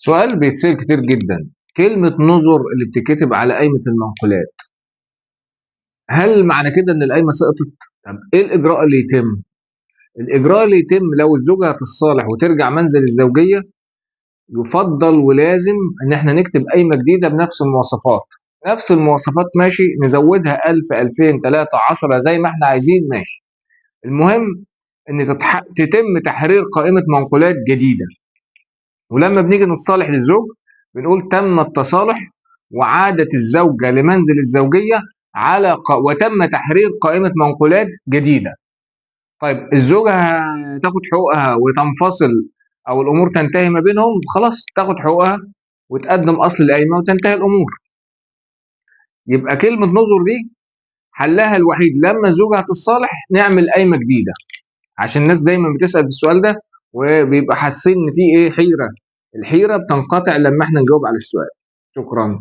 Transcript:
سؤال بيتسأل كتير جدا، كلمة نظر اللي بتتكتب على قايمة المنقولات، هل معنى كده إن القايمة سقطت؟ طب إيه الإجراء اللي يتم؟ الإجراء اللي يتم لو الزوجة هتتصالح وترجع منزل الزوجية، يفضل ولازم إن إحنا نكتب قايمة جديدة بنفس المواصفات، نفس المواصفات ماشي، نزودها 1000 2000 3 10 زي ما إحنا عايزين ماشي. المهم إن تتم تحرير قائمة منقولات جديدة. ولما بنيجي نتصالح للزوج بنقول تم التصالح وعادت الزوجة لمنزل الزوجية وتم تحرير قائمة منقولات جديدة. طيب الزوجة هتاخد حقوقها وتنفصل أو الأمور تنتهي ما بينهم، خلاص تاخد حقوقها وتقدم أصل القايمة وتنتهي الأمور. يبقى كلمة نظر دي حلها الوحيد لما الزوجة هتتصالح نعمل قايمة جديدة، عشان الناس دايما بتسأل في السؤال ده وبيبقى حاسين إن في إيه حيرة. الحيرة بتنقطع لما إحنا نجاوب على السؤال. شكرا.